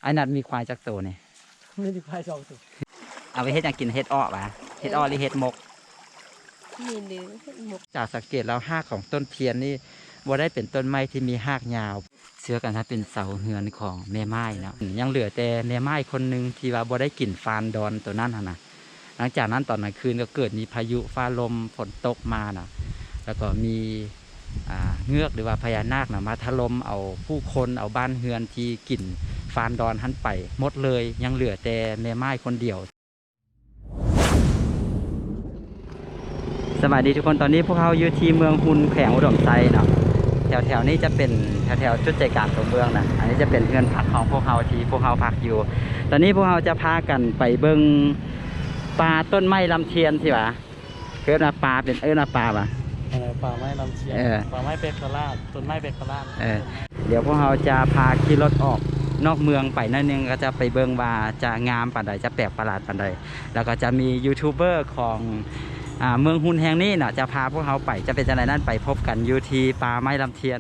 ອ້າຍນັດມີຄວາຍຈັກໂຕນີ້? ມີຄວາຍສອງໂຕ. ເອົາໄປເຮັດຫຍັງກິນ? ເຮັດເອາະຫວາ? ເຮັດເອາະ ເອີ ຫຼືເຮັດມົກ? ມີເດີ ເຮັດມົກ. ຈາກສັງເກດແລ້ວ ຮາກຂອງຕົ້ນທຽນນີ້ບໍ່ໄດ້ເປັນຕົ້ນໄມ້ທີ່ມີຮາກຍາວ. ເຊື່ອກັນວ່າເປັນເສົາເຮືອນຂອງແມ່ໝ້າຍເນາະ. ຍັງເຫຼືອແຕ່ແມ່ໝ້າຍຄົນໜຶ່ງທີ່ວ່າບໍ່ໄດ້ກິນຟານດອນໂຕນັ້ນຫັ້ນນະ. ຫຼັງຈາກນັ້ນຕອນກາງຄືນກໍເກີດມີພາຍຸຟ້າລົມ ຝົນຕົກມານະ ແລ້ວກໍມີ ອ່າ ເງືອກ ຫຼືວ່າພະຍານາກນະ ມາຖະຫຼົ່ມເອົາຜູ້ຄົນ ເອົາບ້ານເຮືອນທີ່ກິນຟານດອນຫັ້ນໄປໝົດເລີຍ, ຍັງເຫຼືອແຕ່ແມ່ໝ້າຍຄົນດຽວ. ສະບາຍດີທຸກຄົນ, ຕອນນີ້ພວກເຮົາຢູ່ທີ່ເມືອງຮຸນ ແຂວງອຸດົມໄຊເນາະ. ແຖວໆນີ້ຈະເປັນແຖວໆຈຸດໃຈກາງຕົວເມືອງນະ. ອັນນີ້ຈະເປັນເຮືອນພັກຂອງພວກເຮົາທີ່ພວກເຮົາພັກຢູ່. ຕອນນີ້ພວກເຮົາຈະພາກັນໄປເບິ່ງປ່າຕົ້ນໄມ້ລຳທຽນຊິຫວາ. ເອີ້ນວ່າປ່າ ເປັນເອີ້ນວ່າປ່າຫວາ? ເອີ ປ່າໄມ້ລຳທຽນ ເອີ ປ່າໄມ້ເປັກກະລາດ ຕົ້ນໄມ້ເປັກກະລາດ ເອີ ດຽວພວກເຮົາຈະພາຂີ່ລົດອອກນອກເມືອງໄປໜ້ອຍໜຶ່ງ ກໍຈະໄປເບິ່ງວ່າຈະງາມປານໃດ ຈະແປກປະຫຼາດປານໃດ ແລ້ວກໍຈະມີຢູທູບເບີຂອງ ອ່າ ເມືອງຮຸນແຫ່ງນີ້ເນາະ ຈະພາພວກເຮົາໄປ ຈະເປັນຈັ່ງໃດນັ້ນ ໄປພົບກັນຢູ່ທີ່ປ່າໄມ້ລຳທຽນ.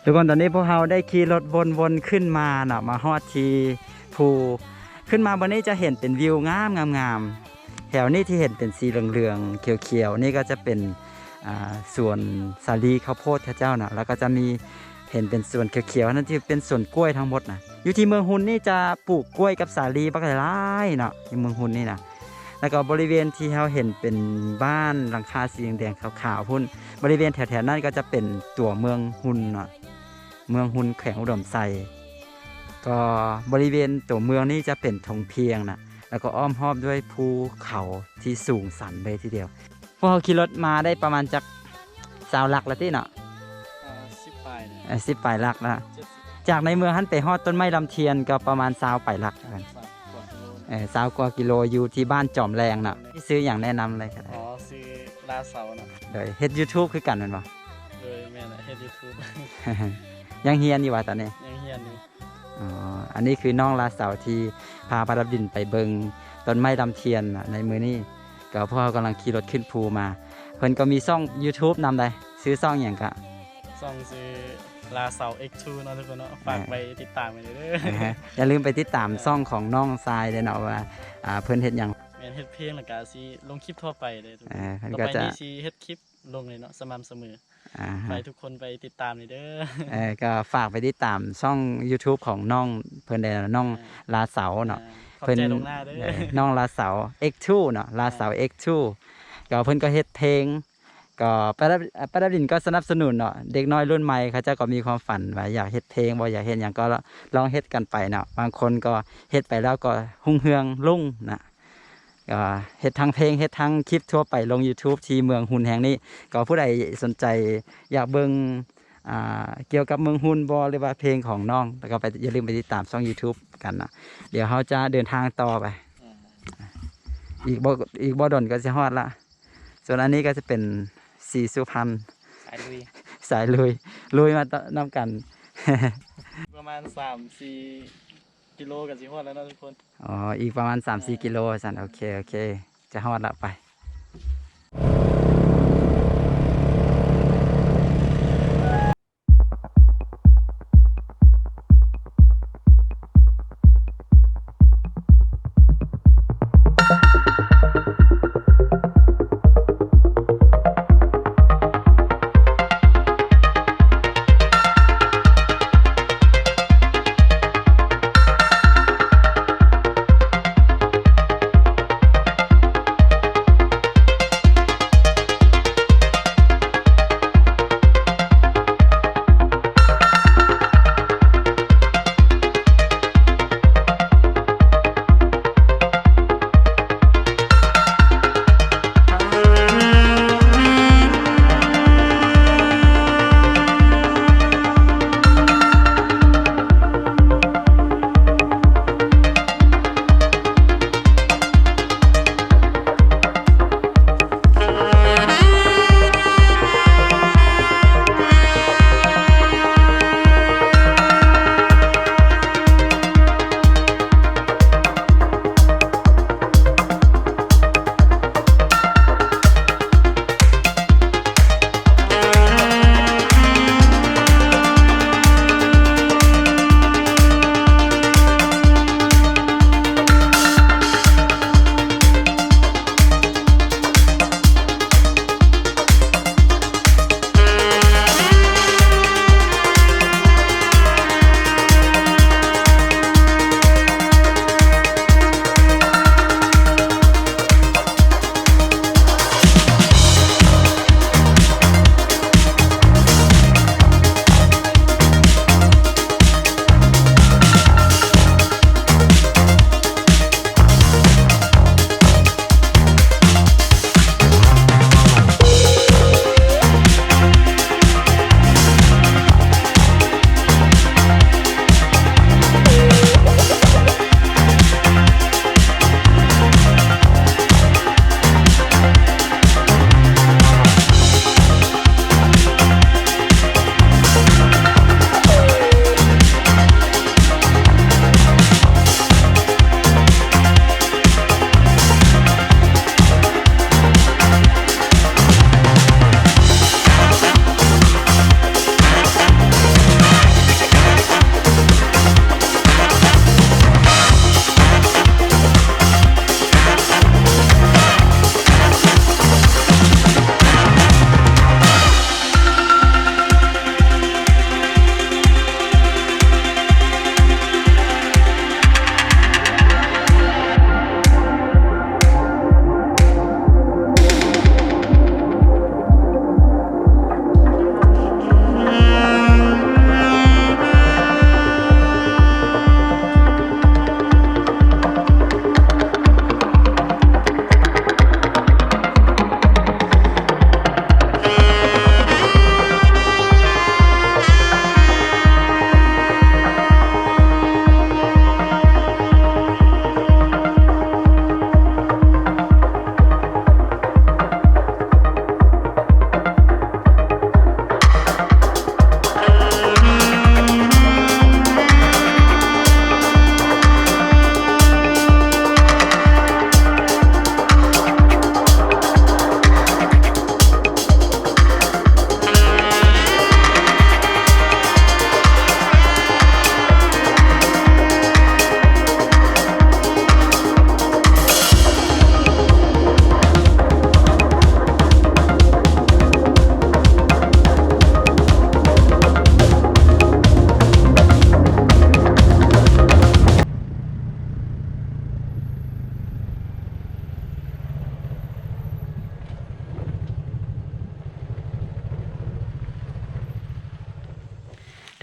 ທຸກຄົນ ຕອນນີ້ພວກເຮົາໄດ້ຂີ່ລົດວົນໆຂຶ້ນມາເນາະ ມາຮອດທີ່ພູ. ຂຶ້ນມາເບິ່ງນີ້ຈະເຫັນເປັນວິວງາມໆ. ແຖວນີ້ທີ່ເຫັນເປັນສີເຫຼືອງໆ ຂຽວໆນີ້ກໍຈະເປັນ ອ່າ ສວນສາລີເຂົ້າໂພດເຂົາເຈົ້ານະ ແລ້ວກໍຈະມີເຫັນເປັນສວນຂຽວໆ ນັ້ນທີ່ເປັນສວນກ້ວຍທັງໝົດນະ. ຢູ່ທີ່ເມືອງຮຸນນີ້ຈະປູກກ້ວຍກັບສາລີບັກຫຼາຍໆເນາະ ທີ່ເມືອງຮຸນນີ້ນະ. ແລ້ວກໍບໍລິເວນທີ່ເຮົາເຫັນເປັນບ້ານຫຼັງຄາສີແດງໆຂາວໆພຸ້ນ ບໍລິເວນແຖວໆນັ້ນກໍຈະເປັນຕົວເມືອງຮຸນເນາະ ເມືອງຮຸນ ແຂວງອຸດົມໄຊ. ກໍບໍລິເວນຕົວເມືອງນີ້ຈະເປັນທົ່ງພຽງນະ ແລ້ວກໍອ້ອມຮອບດ້ວຍພູເຂົາທີ່ສູງຊັນເລີຍທີດຽວ. ພວກເຮົາຂີ່ລົດມາໄດ້ປະມານຈັກຊາວຫຼັກລະຕິເນາະ? ເອີ ສິບປາຍ ເອີ ສິບປາຍຫຼັກລະ. ຈາກໃນເມືອງຫັ້ນໄປຮອດຕົ້ນໄມ້ລຳທຽນກໍປະມານຊາວປາຍຫຼັກ. ເອີ ຊາວກວ່າກິໂລ ຢູ່ທີ່ບ້ານຈອມແລງເນາະ. ຊື່ຫຍັງ ແນະນຳເລີຍກໍໄດ້. ອໍ ຊື່ລາເສົາເນາະ. ໂດຍ ເຮັດ YouTube ຄືກັນແມ່ນບໍ່? ໂດຍ ແມ່ນແຫຼະ ເຮັດ YouTube. ຍັງຮຽນຢູ່ຫວາຕອນນີ້? ຍັງຮຽນຢູ່. ອໍ ອັນນີ້ຄືນ້ອງລາເສົາທີ່ພາພາດຳດິນໄປເບິ່ງຕົ້ນໄມ້ລຳທຽນໃນມື້ນີ້. ກໍພວກເຮົາກຳລັງຂີ່ລົດຂຶ້ນພູມາ. ເພິ່ນກໍມີຊ່ອງ YouTube ນຳໃດ໋. ຊື່ຊ່ອງຫຍັງກະ? ຊ່ອງຊື່ລາເສົາ ເອັກ ທູ ເນາະທຸກຄົນເນາະ. ຝາກໄປຕິດຕາມກັນເດີ. ຢ່າລືມໄປຕິດຕາມຊ່ອງຂອງນ້ອງຊາຍເດ້ເນາະ ວ່າ ອ່າ ເພິ່ນເຮັດຫຍັງ. ແມ່ນ ເຮັດເພງ ແລ້ວກະຊິລົງຄລິບທົ່ວໄປເດ້. ເອີ ເພິ່ນກໍຈະ ຕໍ່ໄປນີ້ຊິເຮັດຄລິບ ລົງເລີຍເນາະ ສະໝ່ຳສະເໝີ. ອ່າ ໃຫ້ທຸກຄົນໄປຕິດຕາມນີ້ເດີ. ເອີ ກໍຝາກໄປຕິດຕາມຊ່ອງ YouTube ຂອງນ້ອງເພິ່ນແດ່ເນາະ ນ້ອງ ອ່າ ລາເສົາເນາະ. ອ່າ ຂອບໃຈລ່ວງໜ້າເດີ. ເອີ ນ້ອງລາເສົາ ເອັກ ທູ ເນາະ ລາເສົາ ອ່າ ເອັກ ທູ. ກໍເພິ່ນກໍເຮັດເພງ ກໍປາດຳ ປາດຳດິນກໍສະໜັບສະໜູນເນາະ. ເດັກນ້ອຍລຸ້ນໃໝ່ເຂົາເຈົ້າກໍມີຄວາມຝັນວ່າຢາກເຮັດເພງບໍ່ ຢາກເຮັດຫຍັງກໍລອງເຮັດກັນໄປເນາະ. ບາງຄົນກໍເຮັດໄປແລ້ວກໍຮຸ່ງເຮືອງລຸ້ງນະ. ກໍເຮັດທັງເພງ ເຮັດທັງຄລິບທົ່ວໄປລົງ YouTube ທີ່ເມືອງຮຸນແຫ່ງນີ້. ກໍຜູ້ໃດສົນໃຈຢາກເບິ່ງ ອ່າ ກ່ຽວກັບເມືອງຮຸນບໍ່ ຫຼືວ່າເພງຂອງນ້ອງ ແລ້ວກໍໄປ ຢ່າລືມໄປຕິດຕາມຊ່ອງ YouTube ກັນເນາະ. ດຽວເຮົາຈະເດີນທາງຕໍ່ໄປ. ເອີ ອີກບໍ່ ອີກບໍ່ດົນກໍຊິຮອດລະ. ສ່ວນອັນນີ້ກໍຈະເປັນສີສຸພັນ ສາຍລຸຍ ສາຍລຸຍ ລຸຍມານຳກັນ. ປະມານສາມສີ່ ກິໂລກໍຊິຮອດແລ້ວເນາະທຸກຄົນ. ອໍ ອີກປະມານສາມສີ່ ອ່າ ກິໂລຊັ້ນ. ໂອເຄ ໂອເຄ ຈະຮອດລະ ໄປ.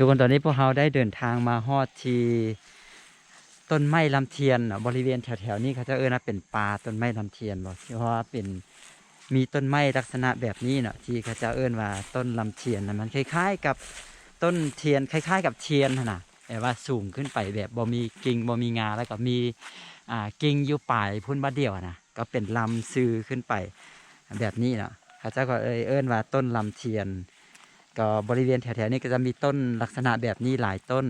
ທຸກຄົນ ຕອນນີ້ພວກເຮົາໄດ້ເດີນທາງມາຮອດທີ່ຕົ້ນໄມ້ລຳທຽນເນາະ. ບໍລິເວນແຖວໆນີ້ເຂົາເຈົ້າເອີ້ນວ່າເປັນປ່າຕົ້ນໄມ້ລຳທຽນບໍ ເພາະວ່າເປັນ ມີຕົ້ນໄມ້ລັກສະນະແບບນີ້ເນາະ ທີ່ເຂົາເຈົ້າເອີ້ນວ່າຕົ້ນລຳທຽນນະ. ມັນຄ້າຍໆກັບຕົ້ນທຽນ ຄ້າຍໆກັບທຽນຫັ້ນນະ ແຕ່ວ່າສູງຂຶ້ນໄປແບບບໍ່ມີກິ່ງບໍ່ມີງາ ແລ້ວກໍມີ ອ່າ ກິ່ງຢູ່ປາຍພຸ້ນບາດດຽວຫັ້ນນະ ກໍເປັນລຳຊື່ຂຶ້ນໄປແບບນີ້ເນາະ. ເຂົາເຈົ້າກໍເລີຍເອີ້ນວ່າຕົ້ນລຳທຽນ. ກໍບໍລິເວນແຖວໆນີ້ກໍຈະມີຕົ້ນລັກສະນະແບບນີ້ຫຼາຍຕົ້ນ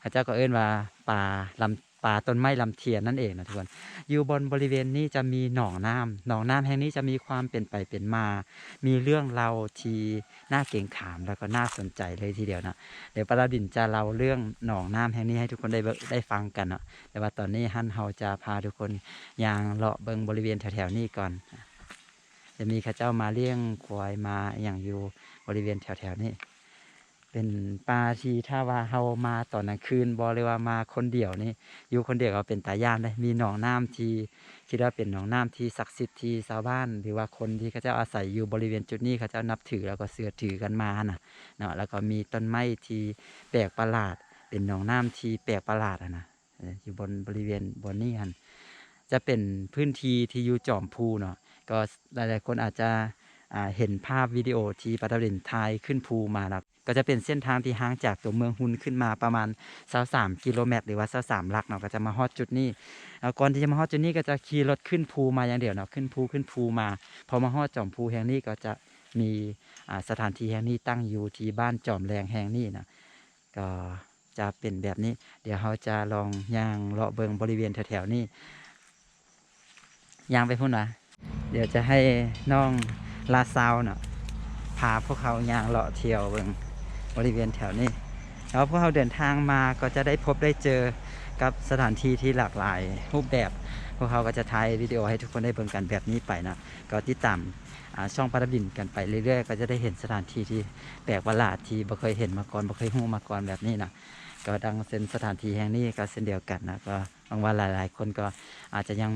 ເຂົາເຈົ້າກໍເອີ້ນວ່າປ່າລຳ ປ່າຕົ້ນໄມ້ລຳທຽນນັ້ນເອງນະທຸກຄົນ. ຢູ່ບ່ອນບໍລິເວນນີ້ຈະມີໜອງນ້ຳ ໜອງນ້ຳແຫ່ງນີ້ຈະມີຄວາມເປັນໄປເປັນມາ ມີເລື່ອງເລົ່າທີ່ໜ້າເກງຂາມ ແລ້ວກໍໜ້າສົນໃຈເລີຍທີດຽວເນາະ. ດຽວປາລາດິນຈະເລົ່າເລື່ອງໜອງນ້ຳແຫ່ງນີ້ໃຫ້ທຸກຄົນໄດ້ເບິ່ງ ໄດ້ຟັງກັນເນາະ. ແຕ່ວ່າຕອນນີ້ຫັ້ນ ເຮົາຈະພາທຸກຄົນຍ່າງເລາະເບິ່ງບໍລິເວນແຖວໆນີ້ກ່ອນ. ຈະມີເຂົາເຈົ້າມາລ້ຽງຄວາຍມາອີ່ຫຍັງຢູ່ບໍລິເວນແຖວໆນີ້. ເປັນປ່າທີ່ຖ້າວ່າເຮົາມາຕອນກາງຄືນບໍ ຫຼືວ່າມາຄົນດຽວນີ້ ຢູ່ຄົນດຽວກໍເປັນຕາຢ້ານເດ້. ມີໜອງນ້ຳທີ່ຄິດວ່າເປັນໜອງນ້ຳທີ່ສັກສິດ ທີ່ຊາວບ້ານ ຫຼືວ່າຄົນທີ່ເຂົາເຈົ້າອາໄສຢູ່ບໍລິເວນຈຸດນີ້ ເຂົາເຈົ້ານັບຖື ແລ້ວກໍເຊື່ອຖືກັນມາຫັ້ນນະເນາະ. ແລ້ວກໍມີຕົ້ນໄມ້ທີ່ແປກປະຫຼາດ ເປັນໜອງນ້ຳທີ່ແປກປະຫຼາດຫັ້ນນະ. ເອີ ຢູ່ບ່ອນ ບໍລິເວນບ່ອນນີ້ຫັ້ນ ຈະເປັນພື້ນທີ່ທີ່ຢູ່ຈອມພູເນາະ. ກໍຫຼາຍໆຄົນອາດຈະ ອ່າ ເຫັນພາບວິດີໂອທີ່ປາດາວດິນຖ່າຍຂຶ້ນພູມາແລ້ວ ກໍຈະເປັນເສັ້ນທາງທີ່ຫ່າງຈາກຕົວເມືອງຮຸນຂຶ້ນມາປະມານຊາວສາມກິໂລແມັດ ຫຼືວ່າຊາວສາມຫຼັກເນາະ ກໍຈະມາຮອດຈຸດນີ້. ແລ້ວກ່ອນທີ່ຈະມາຮອດຈຸດນີ້ ກໍຈະຂີ່ລົດຂຶ້ນພູມາຢ່າງດຽວເນາະ ຂຶ້ນພູ ຂຶ້ນພູມາ. ພໍມາຮອດຈອມພູແຫ່ງນີ້ ກໍຈະມີ ອ່າ ສະຖານທີ່ແຫ່ງນີ້ຕັ້ງຢູ່ທີ່ບ້ານຈອມແລງແຫ່ງນີ້ນະ. ກໍຈະເປັນແບບນີ້. ດຽວເຮົາຈະລອງຍ່າງເລາະເບິ່ງບໍລິເວນແຖວໆນີ້. ຍ່າງໄປພຸ້ນຫວາ? ດຽວຈະໃຫ້ນ້ອງລາຊາວເນາະ ພາພວກເຮົາຍ່າງເລາະທ່ຽວເບິ່ງບໍລິເວນແຖວນີ້. ແລ້ວພວກເຮົາເດີນທາງມາກໍຈະໄດ້ພົບໄດ້ເຈີກັບສະຖານທີ່ທີ່ຫຼາກຫຼາຍຮູບແບບ. ພວກເຮົາກໍຈະຖ່າຍວິດີໂອໃຫ້ທຸກຄົນໄດ້ເບິ່ງກັນແບບນີ້ໄປເນາະ. ກໍຕິດຕາມ ອ່າ ຊ່ອງປາດາວດິນກັນໄປເລື້ອຍໆ ກໍຈະໄດ້ເຫັນສະຖານທີ່ທີ່ແປກປະຫຼາດ ທີ່ບໍ່ເຄີຍເຫັນມາກ່ອນ ບໍ່ເຄີຍຮູ້ມາກ່ອນແບບນີ້ນະ. ກໍດັ່ງເຊັ່ນສະຖານທີ່ແຫ່ງນີ້ກໍເຊັ່ນດຽວກັນນະ ກໍຫວັງວ່າຫຼາຍໆຄົນກໍອາດຈະຍັງ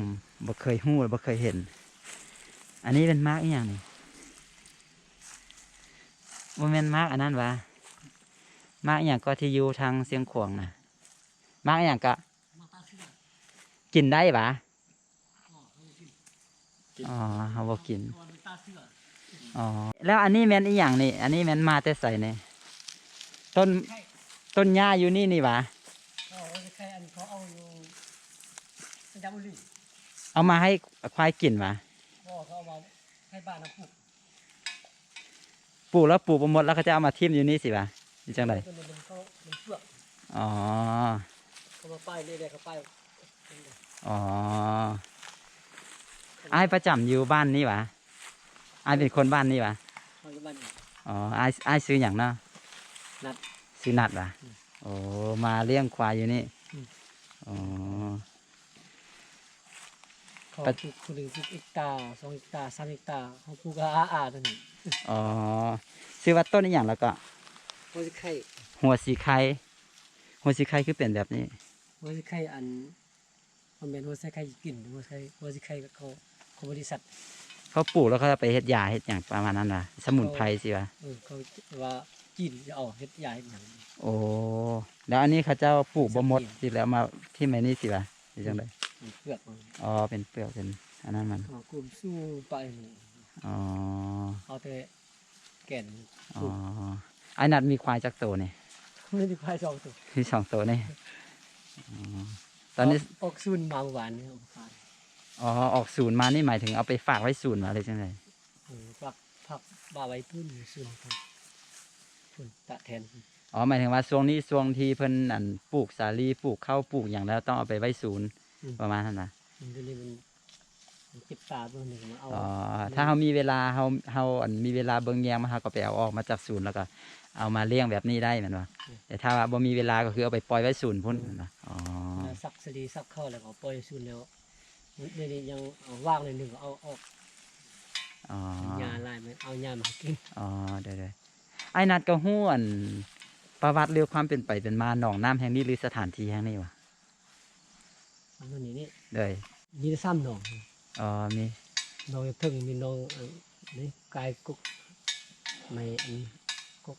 ບໍ່ເຄີຍຮູ້ ບໍ່ເຄີຍເຫັນ. ອັນນີ້ເປັນໝາກອີ່ຫຍັງນີ້? ບໍ່ແມ່ນໝາກອັນນັ້ນຫວາ? ໝາກອີ່ຫຍັງກໍທີ່ຢູ່ທາງຊຽງຂວາງນະ? ໝາກອີ່ຫຍັງກະ? ກິນໄດ້ຫວາ? ອໍ ເຮົາບໍ່ກິນ. ອໍ ແລ້ວອັນນີ້ແມ່ນອີ່ຫຍັງນີ້? ອັນນີ້ແມ່ນມາແຕ່ໃສນີ້? ຕົ້ນ ຕົ້ນຫຍ້າຢູ່ນີ້ນີ້ຫວາ? ເອົາມາໃຫ້ຄວາຍກິນຫວາ? ປູກແລ້ວປູກບໍ່ໝົດ ແລ້ວເຂົາຈະເອົາມາຖິ້ມຢູ່ນີ້ຊິຫວາ ຫຼືຈັ່ງໃດ? ອໍ ອໍ ອ້າຍປະຈຳຢູ່ບ້ານນີ້ຫວາ? ອ້າຍເປັນຄົນບ້ານນີ້ຫວາ? ອໍ ອ້າຍ ອ້າຍຊື່ຫຍັງເນາະ? ນັດ. ຊື່ນັດຫວາ? ໂອ້ ມາລ້ຽງຄວາຍຢູ່ນີ້. ອໍ ເຂົາ ປະ ປູກ ຜູ້ໜຶ່ງປູກເຮັກຕາ ສອງເຮັກຕາ ສາມເຮັກຕາ ເຮົາປູກອາໆ ຕົວນີ້. ອໍ ຊື່ວ່າຕົ້ນອີ່ຫຍັງລະເກາະ? ຫົວສີໄຄ. ຫົວສີໄຄ. ຫົວສີໄຄຄືເປັນແບບນີ້? ຫົວສີໄຄ ອັນ ມັນແມ່ນຫົວສີໄຄກິນ ຫົວສີໄຄ ຫົວສີໄຄເຂົາ ຂອງບໍລິສັດ ເຂົາປູກແລ້ວເຂົາເອົາໄປເຮັດຢາເຮັດຫຍັງປະມານນັ້ນຫວາ? ສະໝຸນໄພຊິຫວາ? ເອີ ເຂົາວ່າຈີນຈະເອົາເຮັດຢາເຮັດຫຍັງ. ໂອ້ ແລ້ວອັນນີ້ເຂົາເຈົ້າປູກບໍ່ໝົດ ຊິແລ້ວເອົາມາຖິ້ມໄວ້ນີ້ຊິຫວາ ຫຼືຈັ່ງໃດ? ເປັນເປືອກມັນ. ອໍ ເປັນເປືອກ ເປັນອັນນັ້ນມັນ. ອໍ ກຸ້ມຊູໄປ. ອໍ ເອົາແຕ່ແກ່ນ. ອໍ ອ້າຍນັດມີຄວາຍຈັກໂຕນີ້? ມີຄວາຍສອງໂຕ. ມີສອງໂຕນີ້. ອໍ ຕອນນີ້ ອອກ ອອກສູນມາວານນີ້ເອົາໄປຂາຍ. ອໍ ອອກສູນມານີ້ໝາຍເຖິງເອົາໄປຝາກໄວ້ສູນຫວາ ຫຼືຈັ່ງໃດ? ເອີ ຝາກ ຝາກບ້າໄວ້ພຸ້ນ ສູນພຸ້ນ ຕາກແທນພຸ້ນ. ອໍ ໝາຍເຖິງວ່າຊ່ວງນີ້ ຊ່ວງທີ່ເພິ່ນ ອັນ ປູກສາລີ ປູກເຂົ້າ ປູກຫຍັງແລ້ວ ຕ້ອງເອົາໄປໄວ້ສູນ ອືມ ປະມານນັ້ນຫວາ? ອືມ ດຽວນີ້ມັນ ມັນເຈັບຕາເບິ່ງນີ້ກໍມາເອົາ. ອໍ ຖ້າເຮົາມີເວລາ ເຮົາ ເຮົາ ອັນ ມີເວລາເບິ່ງແຍງມັນ ເຮົາກໍໄປເອົາອອກມາຈາກສູນ ແລ້ວກໍເອົາມາເລ້ຽງແບບນີ້ໄດ້ແມ່ນບໍ່? ອືມ ແຕ່ຖ້າວ່າບໍ່ມີເວລາ ກໍຄືເອົາໄປປ່ອຍໄວ້ສູນພຸ້ນ ອືມ ແມ່ນບໍ່? ອໍ ເວລາສັກສາລີ ສັກເຂົ້າ ແລ້ວກໍປ່ອຍສູນແລ້ວ ດຽວນີ້ຍັງເອົາ ຫວ່າງໜ້ອຍໜຶ່ງກໍເອົາອອກ. ອໍ ຫຍ້າຫຼາຍ ມັນເອົາຫຍ້າມາກິນ. ອໍ ໂດຍໆ. ອ້າຍນັດກໍຮູ້ ອັນ ປະຫວັດ ຫຼື ຄວາມເປັນໄປເປັນມາໜອງນ້ຳແຫ່ງນີ້ ຫຼື ສະຖານທີ່ແຫ່ງນີ້ຫວາ? ອັນນີ້ນີ້ ໂດຍ ມີແຕ່ສາມໜອງ. ອໍ ມີໜອງຢູ່ເທິງ ມີໜອງ ອັນນີ້ ກາຍກົກ ໃນ ອັນນີ້ ກົກ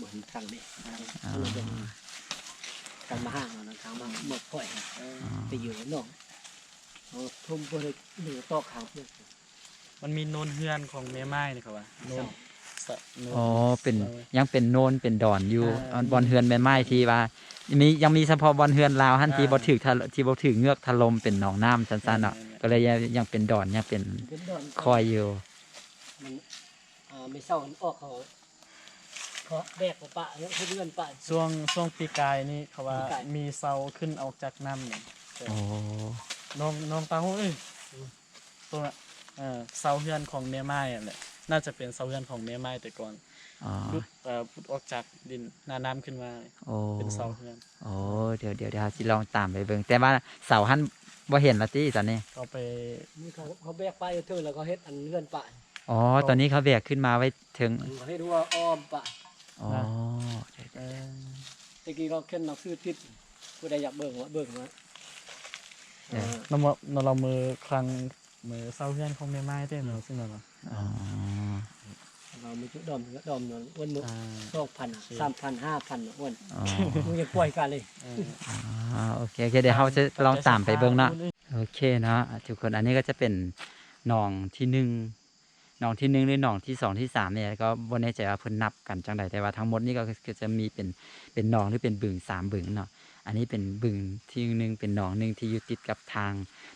ບໍ່ເຫັນທາງນີ້ ທາງ ອໍ ທາງມາຫາເຮົານະ ທາງມາເມືອງຂ້ອຍນະ ອໍ ໄປຢູ່ນອກ ເຮົາທົ່ມບໍ່ໄດ້ເໜືອຕອກຂ້າງເພື່ອນ ມັນມີໂນນເຮືອນຂອງແມ່ໝ້າຍນີ້ ເຂົາວ່າໂນນ ສະ ໂນນ ອໍ ເປັນ ເອີ ຍັງເປັນໂນນເປັນດອນຢູ່ ອ່າ ບ່ອນເຮືອນແມ່ໝ້າຍທີ່ວ່າ ມີ ຍັງມີສະເພາະບ່ອນເຮືອນລາວຫັ້ນ ອ່າ ທີ່ບໍ່ຖືກ ທີ່ບໍ່ຖືກເງືອກຖະຫຼົ່ມເປັນໜອງນ້ຳຊັ້ນໆເນາະ ແມ່ນໆ ກໍເລີຍຍັງເປັນດອນ ຍັງເປັນ ເປັນດອນ ຄອຍຢູ່ ມັນ ອ່າ ແມ່ເຊົາມັນອອກ ເຂົາ ເຂົາແບກເອົາປະ ເຮັດເຮືອນປະ ຊ່ວງ ຊ່ວງປີກາຍນີ້ເຂົາວ່າ ປີກາຍ ມີເຊົາຂຶ້ນອອກຈາກນ້ຳນີ້ ອໍ ນ້ອງ ນ້ອງຕາໂຮເອີຍ ອືມ ຕົງນັ້ນ ເອີ ເສົາເຮືອນຂອງແມ່ໝ້າຍຫັ້ນແຫຼະ ໜ້າຈະເປັນເສົາເຮືອນຂອງແມ່ໝ້າຍແຕ່ກ່ອນ ອໍ ຫຼຸດ ເອີ ຂຸດອອກຈາກດິນໜ້ານ້ຳຂຶ້ນມາ ອໍ ເປັນເສົາເຮືອນ ໂອ້ ດຽວ ດຽວ ດຽວເຮົາຊິລອງຕາມໄປເບິ່ງ ແຕ່ວ່າເສົາຫັ້ນບໍ່ເຫັນລະຕິຕອນນີ້ ເຂົາໄປ ນີ້ເຂົາ ເຂົາແບກໄປເຖິງແລ້ວກໍເຮັດອັນເຮືອນປະ ອໍ ເຂົາ ຕອນນີ້ເຂົາແບກຂຶ້ນມາໄວ້ເທິງ ອືມ ເຮັດຮົ້ວອ້ອມປະ ອໍ ນະ ເອີ ແຕ່ກີ້ເຂົາຂຽນໜັງສືຕິດ ຜູ້ໃດຢາກເບິ່ງ ເບິ່ງມາ ເອີ ເອີ ນຳ ນຳລະມືຄັ້ງ ມື້ເຊົາເຮືອນຂອງແມ່ໝ້າຍເດ້ເນາະ ອືມ ຊັ້ນນະ. ອໍ ເຮົາມີຈຸດດອມ ດອມນອນອ້ວນມື້ ອ່າ ສອງພັນ ໂອເຄ ສາມພັນ ຫ້າພັນນະອ້ວນ ອໍ ມັນຍັງປ່ອຍກັນເລີຍ. ເອີ ອ່າ ໂອເຄ ໂອເຄ ດຽວເຮົາຈະລອງຕາມໄປເບິ່ງເນາະ. ໂອເຄເນາະ ທຸກຄົນ ອັນນີ້ກໍຈະເປັນໜອງທີໜຶ່ງ ໜອງທີໜຶ່ງ ຫຼື ໜອງທີສອງ ທີສາມນີ້ ກໍບໍ່ແນ່ໃຈວ່າເພິ່ນນັບກັນຈັ່ງໃດ ແຕ່ວ່າທັງໝົດນີ້ກໍຄືຈະມີເປັນ ເປັນໜອງ ຫຼື ເປັນບຶງ ສາມບຶງເນາະ. ອັນນີ້ເປັນບຶງທີໜຶ່ງ ເປັນໜອງໜຶ່ງທີ່ຢູ່ຕິດກັບທາງ.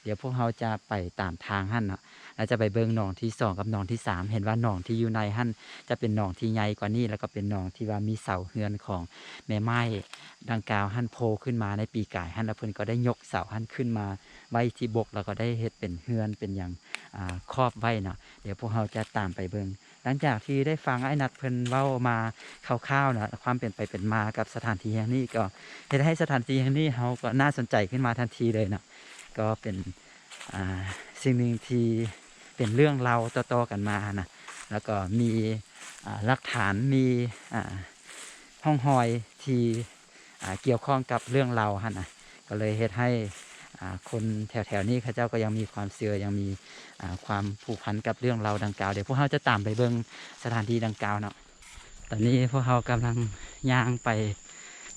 ດຽວພວກເຮົາຈະໄປຕາມທາງຫັ້ນເນາະ ແລ້ວຈະໄປເບິ່ງໜອງທີສອງກັບໜອງທີສາມ. ເຫັນວ່າໜອງທີ່ຢູ່ໃນຫັ້ນຈະເປັນໜອງທີ່ໃຫຍ່ກວ່ານີ້ ແລ້ວກໍເປັນໜອງທີ່ວ່າມີເສົາເຮືອນຂອງແມ່ໝ້າຍດັ່ງກ່າວຫັ້ນໂຜ່ຂຶ້ນມາໃນປີກາຍຫັ້ນ ແລ້ວເພິ່ນກໍໄດ້ຍົກເສົາຫັ້ນຂຶ້ນມາໄວ້ທີ່ບົກ ແລ້ວກໍໄດ້ເຮັດເປັນເຮືອນເປັນຫຍັງ ອ່າ ຄອບໄວ້ເນາະ. ດຽວພວກເຮົາຈະຕາມໄປເບິ່ງ. ຫຼັງຈາກທີ່ໄດ້ຟັງອ້າຍນັດເພິ່ນເວົ້າມາຄ່າວໆເນາະ ຄວາມເປັນໄປເປັນມາກັບສະຖານທີ່ແຫ່ງນີ້ ກໍເຮັດໃຫ້ສະຖານທີ່ແຫ່ງນີ້ເຮົາກໍໜ້າສົນໃຈຂຶ້ນມາທັນທີເລີຍເນາະ. ກໍເປັນ ອ່າ ສິ່ງໜຶ່ງທີ່ເປັນເລື່ອງເລົ່າຕໍ່ໆກັນມານະ ແລ້ວກໍມີ ອ່າ ຫຼັກຖານ ມີ ອ່າ ຮ່ອງຮອຍທີ່ ອ່າ ກ່ຽວຂ້ອງກັບເລື່ອງເລົ່າຫັ້ນນະ ກໍເລີຍເຮັດໃຫ້ ອ່າ ຄົນແຖວໆນີ້ເຂົາເຈົ້າກໍຍັງມີຄວາມເຊື່ອ ຍັງມີ ອ່າ ຄວາມຜູກພັນກັບເລື່ອງເລົ່າດັ່ງກ່າວ. ດຽວພວກເຮົາຈະຕາມໄປເບິ່ງສະຖານທີ່ດັ່ງກ່າວເນາະ. ຕອນນີ້ພວກເຮົາກຳລັງຍ່າງໄປ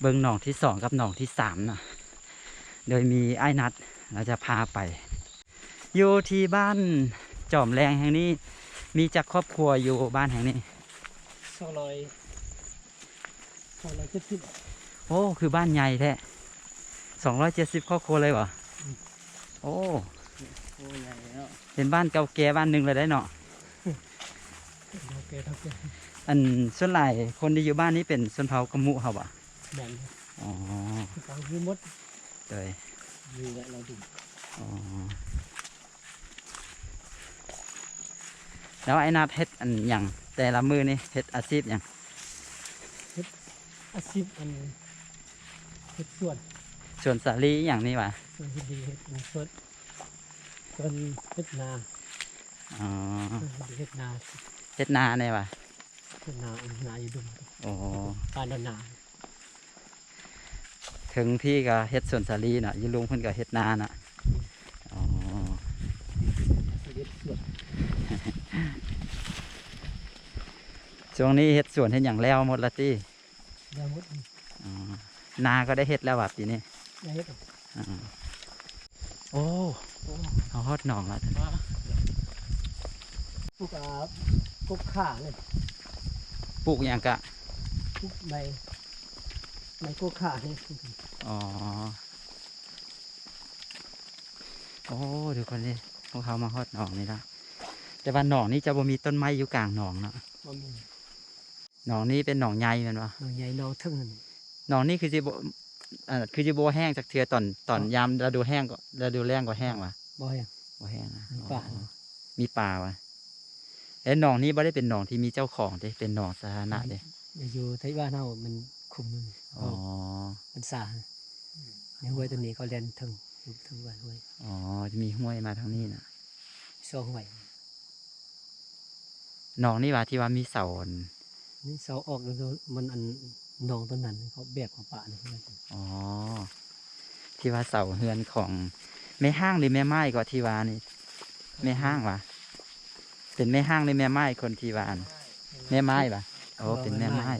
ເບິ່ງໜອງທີສອງກັບໜອງທີສາມເນາະ ໂດຍມີອ້າຍນັດລາວຈະພາໄປ. ຢູ່ທີ່ບ້ານຈອມແລງແຫ່ງນີ້ ມີຈັກຄອບຄົວຢູ່ບ້ານແຫ່ງນີ້? ສອງຮ້ອຍ ສອງຮ້ອຍເຈັດສິບ. ໂອ້ ຄືບ້ານໃຫຍ່ແທ້ ສອງຮ້ອຍເຈັດສິບຄອບຄົວເລີຍບໍ? ອືມ ໂອ້ ໂອ້ ໃຫຍ່ເນາະ ເປັນບ້ານເກົ່າແກ່ບ້ານໜຶ່ງແລ້ວໄດ໋ເນາະ. ເຖົ້າແກ່ ເຖົ້າແກ່. ອັນ ສ່ວນຫຼາຍຄົນທີ່ຢູ່ບ້ານນີ້ເປັນຊົນເຜົ່າກະມຸເຮົາບໍ? ແມ່ນ. ອໍ ເຂົາຢູ່ໝົດ. ໂດຍ ມີແຫຼະລາວດິນ. ອໍ ແລ້ວອ້າຍນັດເຮັດອັນຫຍັງແຕ່ລະມື້ນີ້? ເຮັດອາຊີບຫຍັງ? ເຮັດອາຊີບອັນ ເຮັດສວນ ສວນສາລີຫຍັງນີ້ຫວາ? ສວນສາລີ ເຮັດສວນ ສວນເຮັດນາ. ອໍ ເຮັດນາ ເຮັດນາແດ່ຫວາ? ເຮັດນາ ເຮັດນາຢູ່ດົງ. ໂອ້ ປານດອນນາ. ເທິງພີ້ກໍເຮັດສວນສາລີເນາະ ຢູ່ລຸ່ມເພິ່ນກໍເຮັດນາເນາະ. ອືມ ອໍ ເຮັດສວນ ຊ່ວງນີ້ເຮັດສວນເຮັດຫຍັງແລ້ວໝົດລະຕິ? ແລ້ວໝົດ. ອໍ ນາກໍໄດ້ເຮັດແລ້ວຫວາປີນີ້? ໄດ້ເຮັດ. ອໍ ໂອ້ ໂອ້ ເຮົາຮອດໜອງແລ້ວ. ມາ ປູກ ອ່າ ກົກຂານີ້. ປູກຫຍັງກະ? ປູກໃບ ໃບກົກຂານີ້. ອໍ ໂອ້ ທຸກຄົນເອີຍ ພວກເຮົາມາຮອດໜອງນີ້ລະ ແຕ່ວ່າໜອງນີ້ຈະບໍ່ມີຕົ້ນໄມ້ຢູ່ກາງໜອງເນາະ. ບໍ່ມີ. ໜອງນີ້ເປັນໜອງໃຫຍ່ແມ່ນບໍ່? ໜອງໃຫຍ່ ໜອງເທິງຫັ້ນ. ໜອງນີ້ຄືຊິບໍ່ ເອີ ຄືຊິບໍ່ແຫ້ງຈັກເທື່ອ ຕອນ ຕອນ ອໍ ຍາມລະດູແຫ້ງກໍ ລະດູແລ້ງກໍແຫ້ງຫວາ? ບໍ່ແຫ້ງ. ບໍ່ແຫ້ງນະ. ມີປາ. ອໍ ມີປາຫວາ? ແລະໜອງນີ້ບໍ່ໄດ້ເປັນໜອງທີ່ມີເຈົ້າຂອງເດ້ ເປັນໜອງສາທາລະນະເດ້. ອືມ ຢູ່ໃນບ້ານເຮົາມັນຂຸມ. ອໍ ມັນສາ ໃນຫ້ວຍຕົວນີ້ເຂົາແລ່ນເທິງ ຢູ່ເທິງບ້ານຫ້ວຍ. ອໍ ຈະມີຫ້ວຍມາທາງນີ້ນະ. ສອງຫ້ວຍ. ໜອງນີ້ຫວາ ທີ່ວ່າມີເສົາອັນ ມີເສົາອອກ ແລ້ວມັນອັນ ໜອງຕົວນັ້ນເຂົາແບກເອົາປານີ້. ອໍ ທີ່ວ່າເສົາເຮືອນຂອງແມ່ຮ້າງ ຫຼື ແມ່ໝ້າຍກໍທີ່ວ່ານີ້? ແມ່ຮ້າງຫວາ? ເປັນແມ່ຮ້າງ ຫຼື ແມ່ໝ້າຍ ຄົນທີ່ວ່າອັນ ແມ່ໝ້າຍຫວາ? ໂອ້ ເປັນແມ່ໝ້າຍ.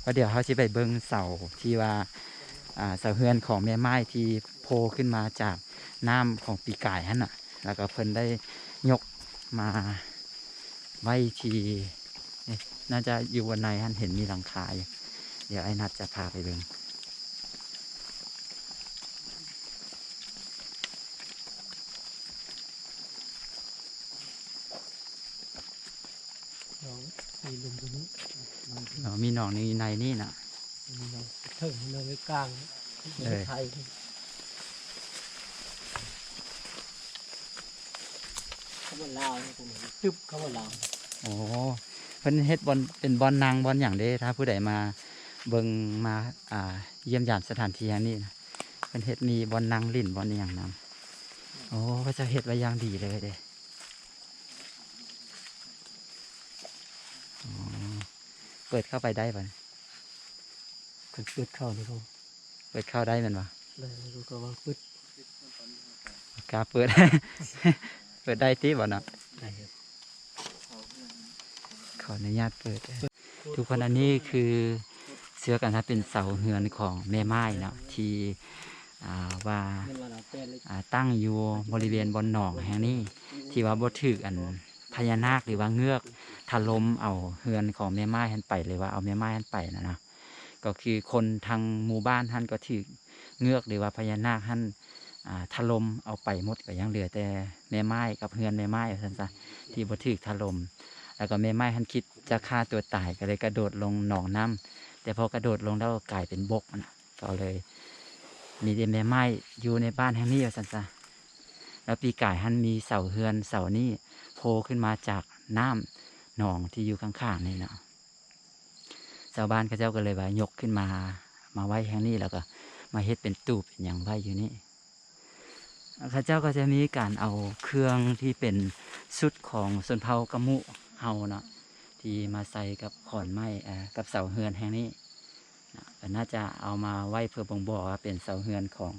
ອາ ກໍດຽວເຮົາຊິໄປເບິ່ງເສົາທີ່ວ່າ ອ່າ ເສົາເຮືອນຂອງແມ່ໝ້າຍທີ່ໂຜ່ຂຶ້ນມາຈາກນ້ຳຂອງປີກາຍຫັ້ນນະ ແລ້ວກໍເພິ່ນໄດ້ຍົກມາໄວ້ທີ່ ນີ້ ໜ້າຈະຢູ່ບ່ອນໃນຫັ້ນ ເຫັນມີຫຼັງຄາຢູ່. ດຽວອ້າຍນັດຈະພາໄປເບິ່ງ. ໜອງມີລຸ່ມຢູ່ນີ້. ອໍ ມີໜອງໃນ ໃນນີ້ນະ. ມີໜອງເທິງ ໜອງກາງ. ເອີ ໄທ ຄຳວ່າລາວນີ້ ຕຶບ ຄຳວ່າລາວ. ໂອ້ ເພິ່ນເຮັດບ່ອນ ເປັນບ່ອນນັ່ງບ່ອນຫຍັງເດ້ ຖ້າຜູ້ໃດມາເບິ່ງ ມາ ອ່າ ຢ້ຽມຢາມສະຖານທີ່ແຫ່ງນີ້ນະ ເພິ່ນເຮັດມີບ່ອນນັ່ງຫຼິ້ນ ບ່ອນອີ່ຫຍັງນຳ. ໂອ້ ເຂົາເຈົ້າເຮັດໄວ້ຢ່າງດີເລີຍເດ້. ອໍ ເປີດເຂົ້າໄປໄດ້ບໍ່ນີ້? ຄັນເປີດເຂົ້ານີ້ກໍ ເປີດເຂົ້າໄດ້ແມ່ນບໍ່? ໄດ້ ແລ້ວກໍວ່າເປີດ. ອາ ກ້າເປີດ ເປີດໄດ້ຕິບໍ່ເນາະ? ໄດ້ຢູ່ ຂໍອະນຸຍາດເປີດ. ທຸກຄົນ ອັນນີ້ຄືເຊື່ອກັນວ່າເປັນເສົາເຮືອນຂອງແມ່ໝ້າຍເນາະ ທີ່ ອ່າ ວ່າ ອ່າ ຕັ້ງຢູ່ບໍລິເວນບ່ອນໜອງແຫ່ງນີ້ ທີ່ວ່າບໍ່ຖືກອັນພະຍານາກ ຫຼືວ່າເງືອກຖະຫຼົ່ມເອົາເຮືອນຂອງແມ່ໝ້າຍຫັ້ນໄປ ຫຼືວ່າເອົາແມ່ໝ້າຍຫັ້ນໄປນະເນາະ. ກໍຄືຄົນທັງໝູ່ບ້ານຫັ້ນກໍຖືກເງືອກ ຫຼືວ່າພະຍານາກຫັ້ນ ອ່າ ຖະຫຼົ່ມເອົາໄປໝົດ ກໍຍັງເຫຼືອແຕ່ແມ່ໝ້າຍກັບເຮືອນແມ່ໝ້າຍວ່າຊັ້ນຊະ ທີ່ບໍ່ຖືກຖະຫຼົ່ມ. ແລ້ວກໍແມ່ໝ້າຍຫັ້ນຄິດຈະຂ້າຕົວຕາຍ ກໍເລີຍກະໂດດລົງໜອງນ້ຳ ແຕ່ພໍກະໂດດລົງແລ້ວກາຍເປັນບົກນະ ກໍເລີຍມີແຕ່ແມ່ໝ້າຍຢູ່ໃນບ້ານແຫ່ງນີ້ວ່າຊັ້ນຊະ. ແລ້ວປີກາຍຫັ້ນມີເສົາເຮືອນເສົານີ້ໂຜ່ຂຶ້ນມາຈາກນ້ຳໜອງທີ່ຢູ່ຂ້າງໆນີ້ເນາະ. ຊາວບ້ານເຂົາເຈົ້າກໍເລີຍວ່າຍົກຂຶ້ນມາ ມາໄວ້ແຫ່ງນີ້ ແລ້ວກໍມາເຮັດເປັນຕູບເປັນຫຍັງໄວ້ຢູ່ນີ້. ເຂົາເຈົ້າກໍຈະມີການເອົາເຄື່ອງທີ່ເປັນຊຸດຂອງຊົນເຜົ່າກະມຸເຮົາເນາະ ທີ່ມາໃສ່ກັບຂອນໄມ້ ເອີ ກັບເສົາເຮືອນແຫ່ງນີ້ນະ ກໍໜ້າຈະເອົາມາໄວ້ເພື່ອບົ່ງບອກວ່າເປັນເສົາເຮືອນຂອງ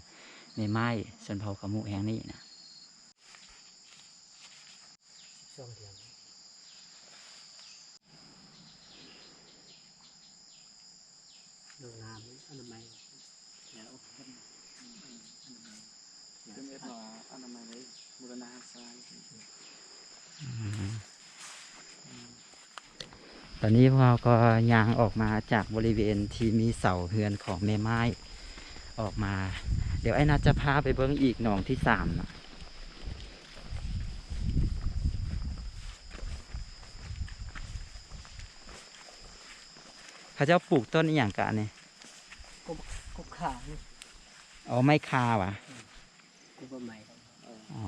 ແມ່ໝ້າຍຊົນເຜົ່າກະມຸແຫ່ງນີ້ນະ. ສິບສອງເດືອນ ໂລງນ້ຳອະນາໄມ ແລ້ວ ເປັນເຮັດວ່າອະນາໄມໄດ້ບູລະນະຮັກສາ. ອືມ ຕອນນີ້ພວກເຮົາກໍຍ່າງອອກມາຈາກບໍລິເວນທີ່ມີເສົາເຮືອນຂອງແມ່ໝ້າຍອອກມາ. ດຽວອ້າຍນັດຈະພາໄປເບິ່ງອີກໜອງທີສາມເນາະ. ເຂົາເຈົ້າປູກຕົ້ນອີ່ຫຍັງກະອັນນີ້? ກົບ ກົບຂ່າ. ອໍ ໄມ້ຂ່າຫວາ? ອືມ ກົບໃບໄມ້. ອໍ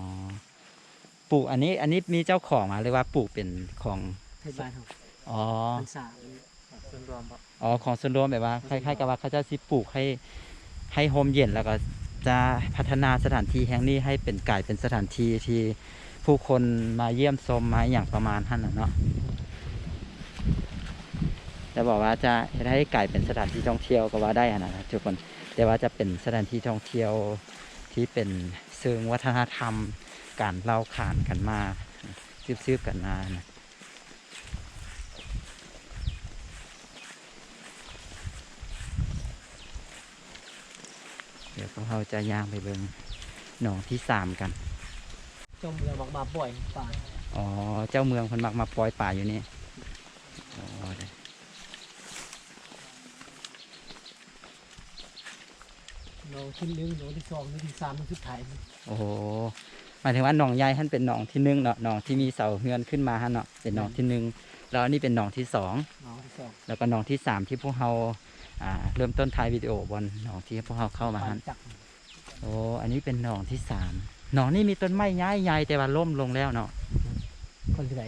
ປູກອັນນີ້ ອັນນີ້ມີເຈົ້າຂອງຫວາ ຫຼືວ່າປູກເປັນຂອງເທດບານເຮົາ? ອໍ ພັນສາ ສ່ວນລວມບໍ່? ອໍ ຂອງສ່ວນລວມ ແບບວ່າ ຂອງສ່ວນລວມ ຄ້າຍໆກັບວ່າເຂົາເຈົ້າຊິປູກໃຫ້ ໃຫ້ຮົ່ມເຢັນ ແລ້ວກໍຈະພັດທະນາສະຖານທີ່ແຫ່ງນີ້ໃຫ້ເປັນ ກາຍເປັນສະຖານທີ່ທີ່ຜູ້ຄົນມາຢ້ຽມຊົມ ມາອີ່ຫຍັງປະມານຫັ້ນນະເນາະ. ແຕ່ບອກວ່າຈະເຮັດໃຫ້ກາຍເປັນສະຖານທີ່ທ່ອງທ່ຽວກໍວ່າໄດ້ຫັ້ນນະທຸກຄົນ ແຕ່ວ່າຈະເປັນສະຖານທີ່ທ່ອງທ່ຽວທີ່ເປັນເຊີງວັດທະນະທຳ ການເລົ່າຂານກັນມາ ສືບໆກັນມານະ. ດຽວພວກເຮົາຈະຍ່າງໄປເບິ່ງໜອງທີສາມກັນ. ເຈົ້າເມືອງມັກມາປ່ອຍປາ. ອໍ ເຈົ້າເມືອງເພິ່ນມັກມາປ່ອຍປາຢູ່ນີ້. ອໍ ໜອງທີໜຶ່ງ ໜອງທີສອງ ໜອງທີສາມ ໜອງສຸດທ້າຍ. ໂອ້ໂຫ ໝາຍເຖິງວ່າໜອງໃຫຍ່ຫັ້ນເປັນໜອງທີໜຶ່ງເນາະ ໜອງທີ່ມີເສົາເຮືອນຂຶ້ນມາຫັ້ນເນາະ ເປັນໜອງທີໜຶ່ງ ແລ້ວອັນນີ້ເປັນໜອງທີສອງ ໜອງທີສອງ ແລ້ວກໍໜອງທີສາມທີ່ພວກເຮົາ ອ່າ ເລີ່ມຕົ້ນຖ່າຍວິດີໂອບ່ອນໜອງທີ່ພວກເຮົາເຂົ້າມາຫັ້ນ. ໂອ້ ອັນນີ້ເປັນໜອງທີສາມ. ໜອງນີ້ມີຕົ້ນໄມ້ໃຫຍ່ໆ ແຕ່ວ່າລົ້ມລົງແລ້ວເນາະ. ເຂົາເລື່ອຍ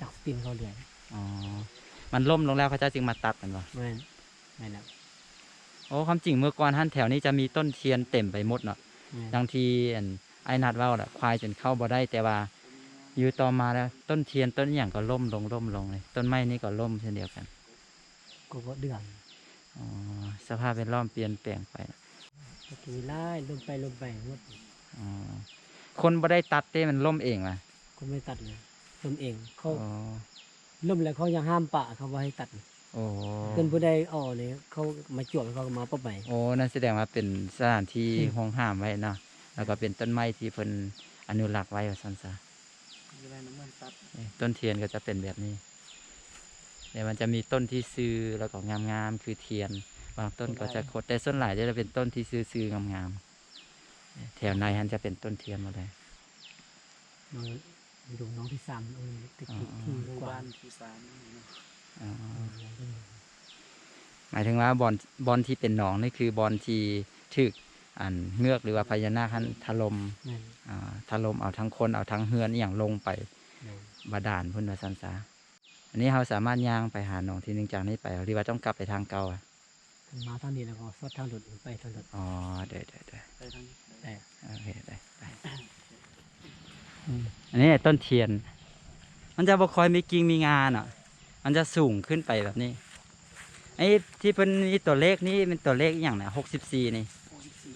ຈັກປິ່ນເຂົາເລື່ອຍ. ອໍ ມັນລົ້ມລົງແລ້ວ ເຂົາເຈົ້າຈຶ່ງມາຕັດແມ່ນບໍ່? ແມ່ນ ແມ່ນແລ້ວ. ໂອ້ ຄວາມຈິງເມື່ອກ່ອນຫັ້ນແຖວນີ້ຈະມີຕົ້ນທຽນເຕັມໄປໝົດເນາະ. ແມ່ນ. ດັ່ງທີ່ອັນອ້າຍນັດເວົ້າລະ ຄວາຍຈົນເຂົ້າບໍ່ໄດ້ ແຕ່ວ່າຢູ່ຕໍ່ມາແລ້ວ ຕົ້ນທຽນຕົ້ນຫຍັງກໍລົ້ມລົງ ລົ້ມລົງເລີຍ ຕົ້ນໄມ້ນີ້ກໍລົ້ມເຊັ່ນດຽວກັນ. ກໍບໍ່ເດືອນ. ອໍ ສະພາບແວດລ້ອມປ່ຽນແປງໄປ. ຕະກີ້ຫຼາຍ ລົ້ມໄປ ລົ້ມໄປໝົດ. ອໍ ຄົນບໍ່ໄດ້ຕັດເດ້ ມັນລົ້ມເອງຫວາ? ຄົນບໍ່ໄດ້ຕັດເລີຍ ລົ້ມເອງ. ເຂົາ ອໍ ລົ້ມແລ້ວເຂົາຍັງຫ້າມປະ ເຂົາບໍ່ໃຫ້ຕັດ. ໂອ້ ເພິ່ນຜູ້ໃດເອົານີ້ ເຂົາມາຈວບ ເຂົາກໍມາປັບໃໝ. ໂອ້ ນັ້ນສະແດງວ່າເປັນສະຖານທີ່ ອືມ ຫ່ວງຫ້າມໄວ້ເນາະ ແລ້ວກໍເປັນຕົ້ນໄມ້ທີ່ເພິ່ນອະນຸລັກໄວ້ວ່າຊັ້ນຊະ. ຢູ່ໃນນ້ຳມັນຕັດ ເອີ ຕົ້ນທຽນກໍຈະເປັນແບບນີ້ ແຕ່ມັນຈະມີຕົ້ນທີ່ຊື່ ແລ້ວກໍງາມໆ ຄືທຽນ ບາງຕົ້ນກໍຈະຄົດ ແຕ່ສ່ວນຫຼາຍຈະເປັນຕົ້ນທີ່ຊື່ໆ ງາມໆ. ແຖວໃນຫັ້ນຈະເປັນຕົ້ນທຽນໝົດເລີຍ. ໜອງ ຢູ່ໜອງທີສາມ ເອີ ຕິດ ອໍ ທີ່ ໝູ່ບ້ານທີສາມເນາະ. ອໍ ອືມ ໝາຍເຖິງວ່າບ່ອນ ບ່ອນທີ່ເປັນໜອງນີ້ຄືບ່ອນທີ່ຖືກອັນເງືອກ ຫຼືວ່າພະຍານາກຫັ້ນຖະຫຼົ່ມ ແມ່ນ ອ່າ ຖະຫຼົ່ມເອົາທັງຄົນ ເອົາທັງເຮືອນອີ່ຫຍັງລົງໄປ ແມ່ນ ບາດານພຸ້ນວ່າຊັ້ນຊະ. ອັນນີ້ເຮົາສາມາດຍ່າງໄປຫາໜອງທີໜຶ່ງຈາກນີ້ໄປ ຫຼືວ່າຕ້ອງກັບໄປທາງເກົ່າ? ມາທາງນີ້ແລ້ວກໍສອດທາງລົດ ໄປທາງລົດ. ອໍ ເດີໆໆ ໄປທາງນີ້ ເອີ ໂອເຄ ໄປ ໄປ. ອືມ ອັນນີ້ຕົ້ນທຽນ ມັນຈະບໍ່ຄ່ອຍມີກິ່ງມີງາເນາະ ມັນຈະສູງຂຶ້ນໄປແບບນີ້. ໄອ້ທີ່ເພິ່ນມີຕົວເລກນີ້ເປັນຕົວເລກອີ່ຫຍັງນະ? ຫົກສິບສີ່ນີ້ ຫົກສິບສີ່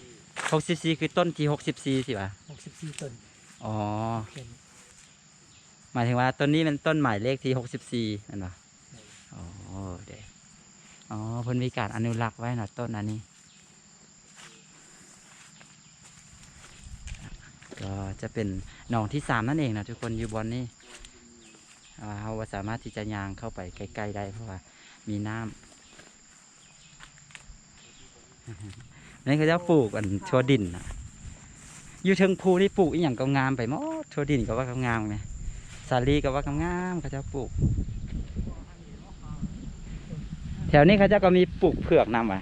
ຫົກສິບສີ່ ຄືຕົ້ນທີຫົກສິບສີ່ ຊິຫວາ? ຫົກສິບສີ່ຕົ້ນ. ອໍ ໂອເຄ ໝາຍເຖິງວ່າຕົ້ນນີ້ແມ່ນຕົ້ນໝາຍເລກທີຫົກສິບສີ່ ແມ່ນບໍ່? ໂດຍ. ອໍ ເດ້ ອໍ ເພິ່ນມີການອະນຸລັກໄວ້ເນາະ ຕົ້ນອັນນີ້. ກໍຈະເປັນໜອງທີສາມນັ້ນເອງນະທຸກຄົນ ຢູ່ບ່ອນນີ້. ອ່າ ເຮົາບໍ່ສາມາດທີ່ຈະຍ່າງເຂົ້າໄປໃກ້ໆໄດ້ ເພາະວ່າມີນ້ຳ. ນີ້ເຂົາເຈົ້າປູກອັນຖົ່ວດິນນະ ຢູ່ເທິງພູນີ້ປູກອີ່ຫຍັງກໍງາມໄປໝົດ. ຖົ່ວດິນກໍວ່າງາມແມະ ສາລີກໍວ່າງາມ ເຂົາເຈົ້າປູກ. ແຖວນີ້ເຂົາເຈົ້າກໍມີປູກເຜືອກນຳຫວາ?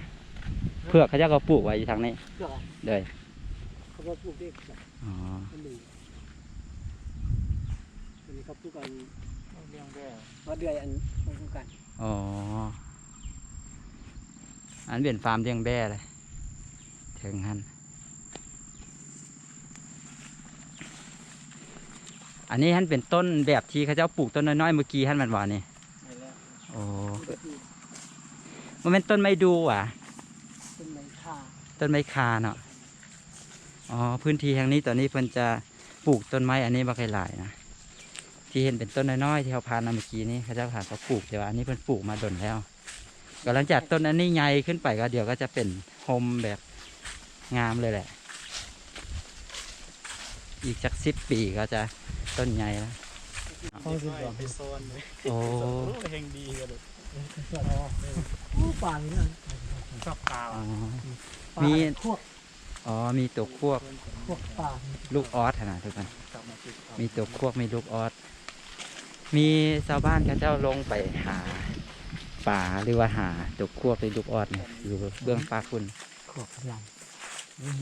ເຜືອກເຂົາເຈົ້າກໍປູກໄວ້ຢູ່ທາງນີ້. ເຜືອກ ໂດຍ ເຂົາກໍປູກເດ້. ອໍ ອັນນີ້ ອັນນີ້ເຂົາປູກອັນ ເລື່ອງແບ້ ວ່າເດືອຍອັນ ຂອງໂຄງການ. ອໍ ອັນເປັນຟາມລ້ຽງແບ້ເລີຍ ເທິງຫັ້ນ. ອັນນີ້ຫັ້ນເປັນຕົ້ນແບບທີ່ເຂົາເຈົ້າປູກຕົ້ນນ້ອຍໆເມື່ອກີ້ຫັ້ນແມ່ນບໍ່ນີ້? ແມ່ນແລ້ວ. ໂອ້ ບໍ່ແມ່ນຕົ້ນໄມ້ດູຫວາ? ຕົ້ນໄມ້ຂ່າ ຕົ້ນໄມ້ຂ່າເນາະ. ອໍ ພື້ນທີ່ແຫ່ງນີ້ຕອນນີ້ເພິ່ນຈະປູກຕົ້ນໄມ້ອັນນີ້ບັກຫຼາຍໆນະ ທີ່ເຫັນເປັນຕົ້ນນ້ອຍໆທີ່ເຮົາຜ່ານມາເມື່ອກີ້ນີ້ ເຂົາເຈົ້າຫາກໍປູກ ແຕ່ວ່າອັນນີ້ເພິ່ນປູກມາດົນແລ້ວ. ກໍຫຼັງຈາກຕົ້ນອັນນີ້ໃຫຍ່ຂຶ້ນໄປ ກໍດຽວກໍຈະເປັນຮົ່ມແບບງາມເລີຍແຫຼະ. ອີກຈັກສິບປີກໍຈະຕົ້ນໃຫຍ່ແລ້ວ. ເຮົາຊິບອກໄປຊ້ອນເລີຍ. ໂອ້ ໂອ້ ແຮ່ງດີເລີຍ. ໂອ້ ປານີ້ນະ ຊອບຕາ. ອໍ ມີ ມີຂວກ. ອໍ ມີຕົວຂວກ ຂວກປາ ລູກອອດຫັ້ນນະທຸກຄົນ. ມີຕົວຂວກ ມີລູກອອດ. ມີຊາວບ້ານເຂົາເຈົ້າລົງໄປຫາປາ ຫຼືວ່າຫາຕົວຂວກ ຫຼືລູກອອດນີ້ ຢູ່ເບື້ອງຟາກພຸ້ນ. ຂວກກຳລັງ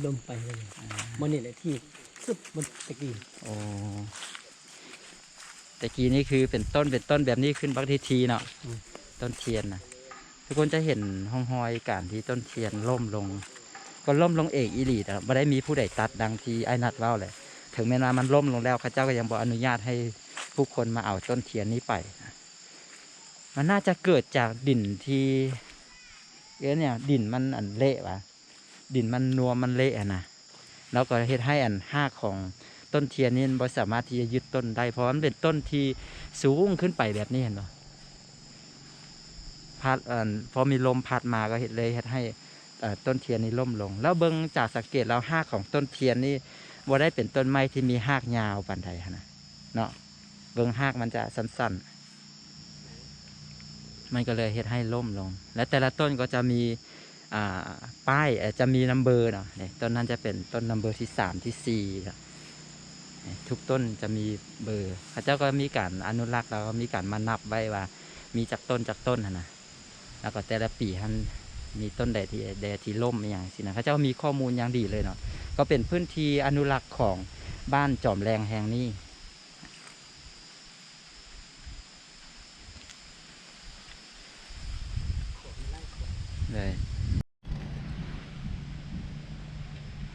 ລົງໄປເລີຍ. ອ່າ ມື້ນີ້ແຫຼະທີ່ສຸດມື້ຕະກີ້. ໂອ້ ແຕ່ກີ້ນີ້ຄືເປັນຕົ້ນ ເປັນຕົ້ນແບບນີ້ຂຶ້ນບັກທີໆເນາະ. ອືມ ຕົ້ນທຽນນະ ທຸກຄົນຈະເຫັນຮ່ອງຮອຍການທີ່ຕົ້ນທຽນລົ້ມລົງ ກໍລົ້ມລົງເອງອີ່ຫຼີເນາະ ບໍ່ໄດ້ມີຜູ້ໃດຕັດ ດັ່ງທີ່ອ້າຍນັດເວົ້າແຫຼະ. ເຖິງແມ່ນວ່າມັນລົ້ມລົງແລ້ວ ເຂົາເຈົ້າກໍຍັງບໍ່ອະນຸຍາດໃຫ້ຜູ້ຄົນມາເອົາຕົ້ນທຽນນີ້ໄປ. ມັນໜ້າຈະເກີດຈາກດິນທີ່ ເອີ້ນຫຍັງ ດິນມັນອັນເລະຫວາ? ດິນມັນນວມ ມັນເລະຫັ້ນນະ ແລ້ວກໍເຮັດໃຫ້ອັນຮາກຂອງຕົ້ນທຽນນີ້ມັນບໍ່ສາມາດທີ່ຈະຍຶດຕົ້ນໄດ້ ເພາະວ່າມັນເປັນຕົ້ນທີ່ສູງຂຶ້ນໄປແບບນີ້ ເຫັນບໍ່? ພັດ ອັນ ພໍມີລົມພັດມາກໍເຮັດ ເລີຍເຮັດໃຫ້ ເອີ ຕົ້ນທຽນນີ້ລົ້ມລົງ. ແລ້ວເບິ່ງຈາກສັງເກດແລ້ວ ຮາກຂອງຕົ້ນທຽນນີ້ບໍ່ໄດ້ເປັນຕົ້ນໄມ້ທີ່ມີຮາກຍາວປານໃດຫັ້ນນະເນາະ. ເບິ່ງຮາກມັນຈະສັ້ນໆ ມັນກໍເລີຍເຮັດໃຫ້ລົ້ມລົງ ແລະ ແຕ່ລະຕົ້ນກໍຈະມີ ອ່າ ປ້າຍ ເອີ ຈະມີນຳເບີເນາະ. ນີ້ ຕົ້ນນັ້ນຈະເປັນຕົ້ນນຳເບີທີສາມ ທີສີ່ເນາະ. ນີ້ ທຸກຕົ້ນຈະມີເບີ ເຂົາເຈົ້າກໍມີການອະນຸລັກ ແລ້ວກໍມີການມານັບໄວ້ວ່າມີຈັກຕົ້ນ ຈັກຕົ້ນຫັ້ນນະ. ແລ້ວກໍແຕ່ລະປີຫັ້ນມີຕົ້ນໃດທີ່ ແດ່ທີ່ລົ້ມອີ່ຫຍັງຊີ້ນະ ເຂົາເຈົ້າມີຂໍ້ມູນຢ່າງດີເລີຍເນາະ. ກໍເປັນພື້ນທີ່ອະນຸລັກຂອງບ້ານຈອມແລງແຫ່ງນີ້. ເລີຍ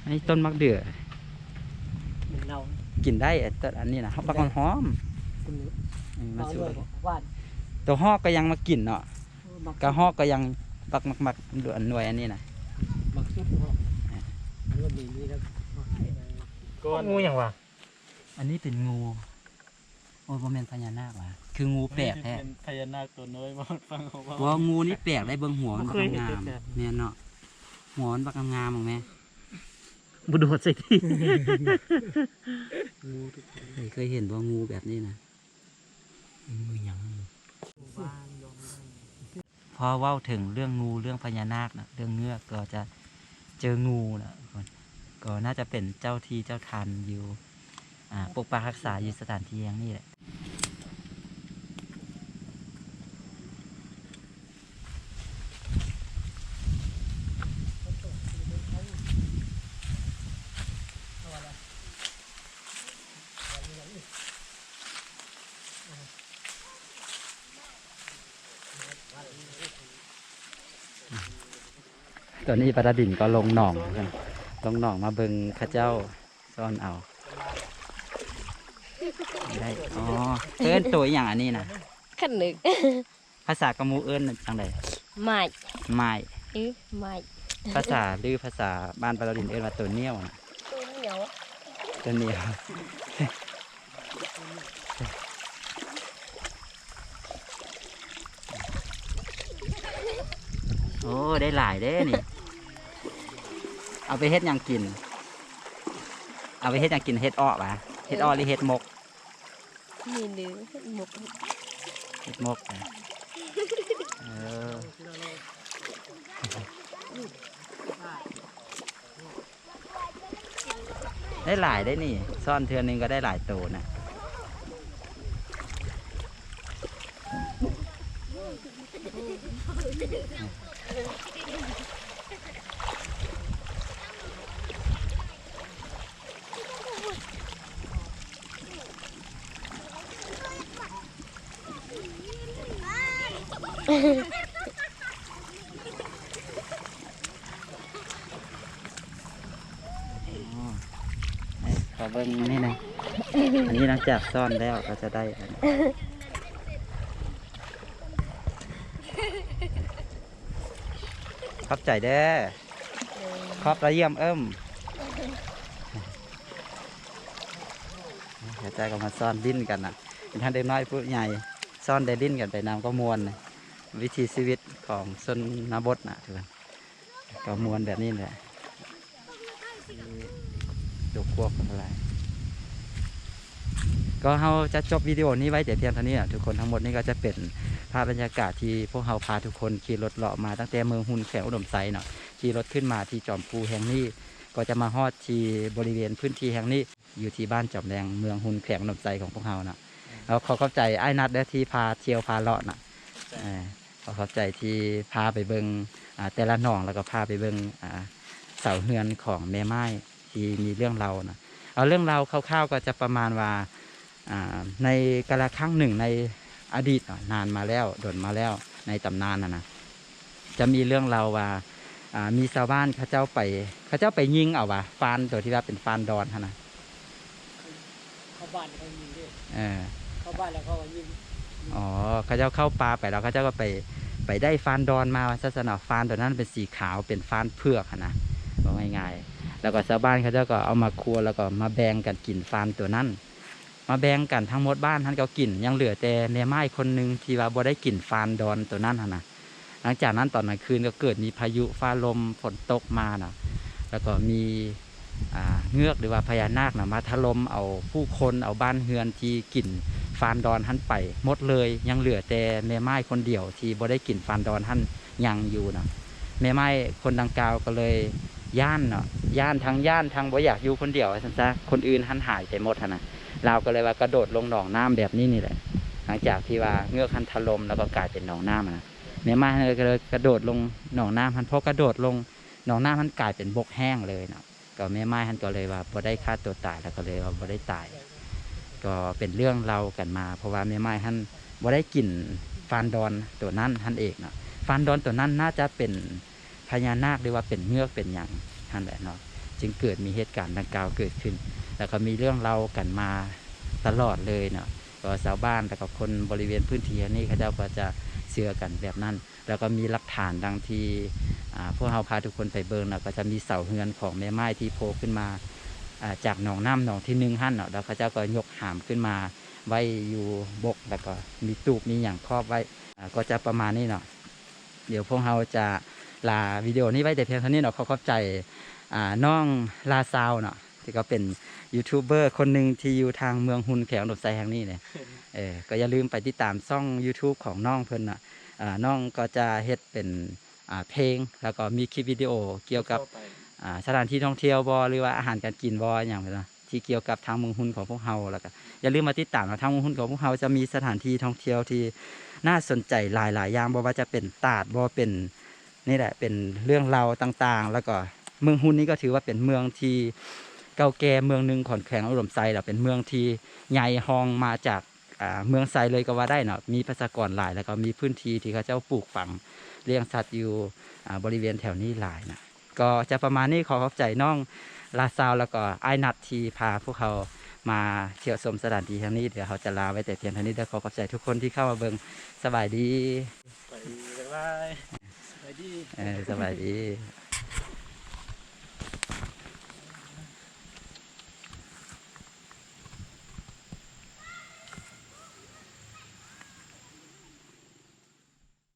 ອັນນີ້ຕົ້ນໝາກເດືອ ມັນເນົ່າ ກິນໄດ້ ເອີ ຕົ້ນອັນນີ້ນະ ບັກຫອມ ອືມ ມັນສຸກ ຫວານ ຕົວຮອກກໍຍັງມາກິນເນາະ. ກະຮອກກໍຍັງບັກ ໝາກ ໝາກ ໜ່ວຍອັນນີ້ນະ ໝາກສຸກເນາະ. ອ່າ ອັນນີ້ມີ ມີແລ້ວ ໂອ້ ງູຫຍັງຫວາ? ອັນນີ້ເປັນງູ ໂອ້ຍ ບໍ່ແມ່ນພະຍານາກຫວາ? ຄືງູແປກແທ້. ເປັນພະຍານາກຕົວນ້ອຍ ມາຟັງເຮົາເວົ້າ. ບໍ່ ງູນີ້ແປກໄດ໋ ເບິ່ງຫົວມັນ ບໍ່ເຄີຍເຫັນແຕ່ແປກ ແມ່ນເນາະ. ຫົວມັນບັກງາມໆ ເບິ່ງແມ. ບໍ່ໂດດໃສ່ທີ່ ງູ ເຄີຍເຫັນບໍ່ ງູແບບນີ້ນະ? ງູຫຍັງ? ພໍເວົ້າເຖິງເລື່ອງງູ ເລື່ອງພະຍານາກນະ ເລື່ອງເງືອກ ກໍຈະເຈີງູນະ ກໍໜ້າຈະເປັນເຈົ້າທີ່ເຈົ້າທານຢູ່ ອ່າ ປົກປັກຮັກສາຢູ່ສະຖານທີ່ແຫ່ງນີ້ແຫຼະ. ຕອນນີ້ປາດາດິນກໍລົງໜອງ ລົງໜອງມາເບິ່ງເຂົາເຈົ້າຊ້ອນເອົາໄດ້. ອໍ ເອີ້ນໂຕອີ່ຫຍັງອັນນີ້ນະ? ຄັນນຶກ ພາສາກະມູເອີ້ນຈັ່ງໃດ? ໝາຍ ໝາຍ ເອີ ໝາຍ. ພາສາ ຫຼື ພາສາບ້ານປາລາວດິນເອີ້ນວ່າໂຕໜຽວນະ. ໂຕໜຽວ ໂຕໜຽວ. ໂອ້ ໄດ້ຫຼາຍເດ້ນີ້. ເອົາໄປເຮັດຫຍັງກິນ? ເອົາໄປເຮັດຫຍັງກິນ? ເຮັດເອາະຫວາ? ເຮັດເອາະ ເອີ ຫຼື ເຮັດໝົກ? ນີ້ເດີ ເຮັດໝົກ ເຮັດໝົກ ເອີ. ໄດ້ຫຼາຍໄດ໋ນີ້ ຊ້ອນເທື່ອໜຶ່ງກໍໄດ້ຫຼາຍໂຕນະ. ອໍ ໃຫ້ເຂົາເບິ່ງອັນນີ້ນະ. ອັນນີ້ຫຼັງຈາກຊ້ອນແລ້ວກໍຈະໄດ້ອັນ ຂອບໃຈເດີ. ຂອບລະຢ້ຽມເອີ້ມ. ເຂົາເຈົ້າກໍມາຊ້ອນຫຼິ້ນກັນນະ. ມີທັງເດັກນ້ອຍຜູ້ໃຫຍ່ຊ້ອນໄດ້ຫຼິ້ນກັນໄປນຳ ກໍມ່ວນ. ວິຖີຊີວິດຂອງຊົນນະບົດນະ ກໍມ່ວນແບບນີ້ແຫຼະ. ໂດກພວກທັງຫຼາຍ ກໍເຮົາຈະຈົບວິດີໂອນີ້ໄວ້ແຕ່ພຽງເທົ່ານີ້ນະທຸກຄົນ. ທັງໝົດນີ້ກໍຈະເປັນພາບບັນຍາກາດທີ່ພວກເຮົາພາທຸກຄົນຂີ່ລົດເລາະມາຕັ້ງແຕ່ເມືອງຮຸນ ແຂວງອຸດົມໄຊເນາະ. ຂີ່ລົດຂຶ້ນມາທີ່ຈອມພູແຫ່ງນີ້ ກໍຈະມາຮອດທີ່ບໍລິເວນພື້ນທີ່ແຫ່ງນີ້ ຢູ່ທີ່ບ້ານຈອມແດງ ເມືອງຮຸນ ແຂວງອຸດົມໄຊຂອງພວກເຮົາເນາະ. ແລ້ວຂໍຂອບໃຈອ້າຍນັດເດີ້ ທີ່ພາທ່ຽວພາເລາະເນາະ. ເອີ ຂໍຂອບໃຈທີ່ພາໄປເບິ່ງ ອ່າ ແຕ່ລະໜອງ ແລ້ວກໍພາໄປເບິ່ງ ອ່າ ເສົາເຮືອນຂອງແມ່ໝ້າຍທີ່ມີເລື່ອງລາວນະ. ເອົາ ເລື່ອງລາວຄ່າວໆກໍຈະປະມານວ່າ ອ່າ ໃນກາລະຄັ້ງໜຶ່ງໃນອະດີດເນາະ ນານມາແລ້ວ ດົນມາແລ້ວ ໃນຕຳນານຫັ້ນນະ ຈະມີເລື່ອງລາວວ່າ ອ່າ ມີຊາວບ້ານເຂົາເຈົ້າໄປ ເຂົາເຈົ້າໄປຍິງເອົາວ່າ ຟານໂຕທີ່ວ່າເປັນຟານດອນຫັ້ນນະ. ເຂົ້າບ້ານເຂົາຍິງເດ້. ເອີ ເຂົ້າບ້ານແລ້ວເຂົາກໍຍິງ. ອໍ ເຂົາເຈົ້າເຂົ້າປ່າໄປແລ້ວ ເຂົາເຈົ້າກໍໄປ ໄປໄດ້ຟານດອນມາວ່າຊັ້ນຊະເນາະ. ຟານໂຕນັ້ນເປັນສີຂາວ ເປັນຟານເຜືອກຫັ້ນນະ ເວົ້າງ່າຍໆ. ແລ້ວກໍຊາວບ້ານເຂົາເຈົ້າກໍເອົາມາຄົວ ແລ້ວກໍມາແບ່ງກັນກິນຟານໂຕນັ້ນ. ມາແບ່ງກັນທັງໝົດບ້ານຫັ້ນກໍກິນ, ຍັງເຫຼືອແຕ່ແມ່ໝ້າຍຄົນໜຶ່ງທີ່ວ່າບໍ່ໄດ້ກິນຟານດອນໂຕນັ້ນຫັ້ນນະ. ຫຼັງຈາກນັ້ນຕອນກາງຄືນກໍເກີດມີພາຍຸຟ້າລົມ ຝົນຕົກມານະ, ແລ້ວກໍມີ ອ່າ ເງືອກ ຫຼືວ່າພະຍານາກນະ ມາຖະຫຼົ່ມເອົາຜູ້ຄົນ ເອົາບ້ານເຮືອນທີ່ກິນຟານດອນຫັ້ນໄປໝົດເລີຍ, ຍັງເຫຼືອແຕ່ແມ່ໝ້າຍຄົນດຽວທີ່ບໍ່ໄດ້ກິນຟານດອນຫັ້ນຍັງຢູ່ນະ. ແມ່ໝ້າຍຄົນດັ່ງກ່າວກໍເລີຍຢ້ານເນາະ, ຢ້ານ ທັງຢ້ານທັງບໍ່ຢາກຢູ່ຄົນດຽວວ່າຊັ້ນຊະ, ຄົນອື່ນຫັ້ນຫາຍໄປໝົດຫັ້ນນະ. ລາວກໍເລີຍວ່າກະໂດດລົງໜອງນ້ຳແບບນີ້ນີ້ແຫຼະ. ຫຼັງຈາກທີ່ວ່າເງືອກຫັ້ນຖະຫຼົ່ມ ແລ້ວກໍກາຍເປັນໜອງນ້ຳຫັ້ນນະ, ແມ່ໝ້າຍຫັ້ນກໍເລີຍກະໂດດລົງໜອງນ້ຳຫັ້ນ. ພໍກະໂດດລົງໜອງນ້ຳຫັ້ນກາຍເປັນບົກແຫ້ງເລີຍເນາະ. ກໍແມ່ໝ້າຍຫັ້ນກໍເລີຍວ່າບໍ່ໄດ້ຂ້າຕົວຕາຍ ແລ້ວກໍເລີຍວ່າບໍ່ໄດ້ຕາຍ. ກໍເປັນເລື່ອງເລົ່າກັນມາ ເພາະວ່າແມ່ໝ້າຍຫັ້ນບໍ່ໄດ້ກິນຟານດອນຕົວນັ້ນຫັ້ນເອງເນາະ. ຟານດອນຕົວນັ້ນໜ້າຈະເປັນພະຍານາກ ຫຼືວ່າເປັນເງືອກເປັນຫຍັງຫັ້ນແຫຼະເນາະ, ຈຶ່ງເກີດມີເຫດການດັ່ງກ່າວເກີດຂຶ້ນ ແລ້ວກໍມີເລື່ອງເລົ່າກັນມາຕະຫຼອດເລີຍເນາະ. ກໍຊາວບ້ານ ແລ້ວກໍຄົນບໍລິເວນພື້ນທີ່ອັນນີ້ ເຂົາເຈົ້າກໍຈະເຊື່ອກັນແບບນັ້ນ. ແລ້ວກໍມີຫຼັກຖານດັ່ງທີ່ ອ່າ ພວກເຮົາພາທຸກຄົນໄປເບິ່ງເນາະ, ກໍຈະມີເສົາເຮືອນຂອງແມ່ໝ້າຍທີ່ໂຜລ່ຂຶ້ນມາ ອ່າ ຈາກໜອງນ້ຳໜອງທີໜຶ່ງຫັ້ນເນາະ, ແລ້ວເຂົາເຈົ້າກໍຍົກຫາມຂຶ້ນມາໄວ້ຢູ່ບົກ ແລ້ວກໍມີຕູບມີຫຍັງຄອບໄວ້. ອ່າ ກໍຈະປະມານນີ້ເນາະ. ດຽວພວກເຮົາຈະລາວິດີໂອນີ້ໄວ້ແຕ່ພຽງເທົ່ານີ້ເນາະ. ຂໍຂອບໃຈ ອ່າ ນ້ອງລາຊາວເນາະ ທີ່ກໍເປັນຢູທູບເບີຄົນໜຶ່ງທີ່ຢູ່ທາງເມືອງຮຸນ ແຂວງອຸດົມໄຊແຫ່ງນີ້ເນາະ. ເອີ ກໍຢ່າລືມໄປຕິດຕາມຊ່ອງຢູທູບຂອງນ້ອງເພິ່ນເນາະ. ອ່າ ນ້ອງກໍຈະເຮັດເປັນ ອ່າ ເພງ ແລ້ວກໍມີຄລິບວິດີໂອກ່ຽວກັບ ອ່າ ສະຖານທີ່ທ່ອງທ່ຽວບໍ ຫຼືວ່າອາຫານການກິນບໍ ຫຍັງເນາະ ທີ່ກ່ຽວກັບທາງເມືອງຮຸນຂອງພວກເຮົາ. ແລ້ວກໍຢ່າລືມມາຕິດຕາມເນາະ, ທາງເມືອງຮຸນຂອງພວກເຮົາຈະມີສະຖານທີ່ທ່ອງທ່ຽວທີ່ໜ້າສົນໃຈຫຼາຍໆຢ່າງ, ບໍ່ວ່າຈະເປັນຕາດບໍ ເປັນ ນີ້ແຫຼະ ເປັນເລື່ອງເລົ່າຕ່າງໆ. ແລ້ວກໍເມືອງຮຸນນີ້ກໍຖືວ່າເປັນເມືອງທີ່ເກົ່າແກ່ເມືອງໜຶ່ງຂອງແຂວງອຸດົມໄຊ, ແລ້ວເປັນເມືອງທີ່ໃຫຍ່ຮອງມາຈາກ ອ່າ ເມືອງໄຊເລີຍກໍວ່າໄດ້ເນາະ, ມີປະຊາກອນຫຼາຍ ແລ້ວກໍມີພື້ນທີ່ທີ່ເຂົາເຈົ້າປູກຝັງລ້ຽງສັດຢູ່ ອ່າ ບໍລິເວນແຖວນີ້ຫຼາຍນະ. ກໍຈະປະມານນີ້, ຂໍຂອບໃຈນ້ອງລາຊາວ ແລ້ວກໍອ້າຍນັດທີ່ພາພວກເຮົາມາທ່ຽວຊົມສະຖານທີ່ແຫ່ງນີ້. ດຽວເຮົາຈະລາໄວ້ແຕ່ພຽງເທົ່ານີ້ເດີ. ຂໍຂອບໃຈທຸກຄົນທີ່ເຂົ້າມາເບິ່ງ. ສະບາຍດີ. ສະບາຍດີ. ບາຍບາຍ. ສະບາຍດີ. ເອີ ສະບາຍດີ.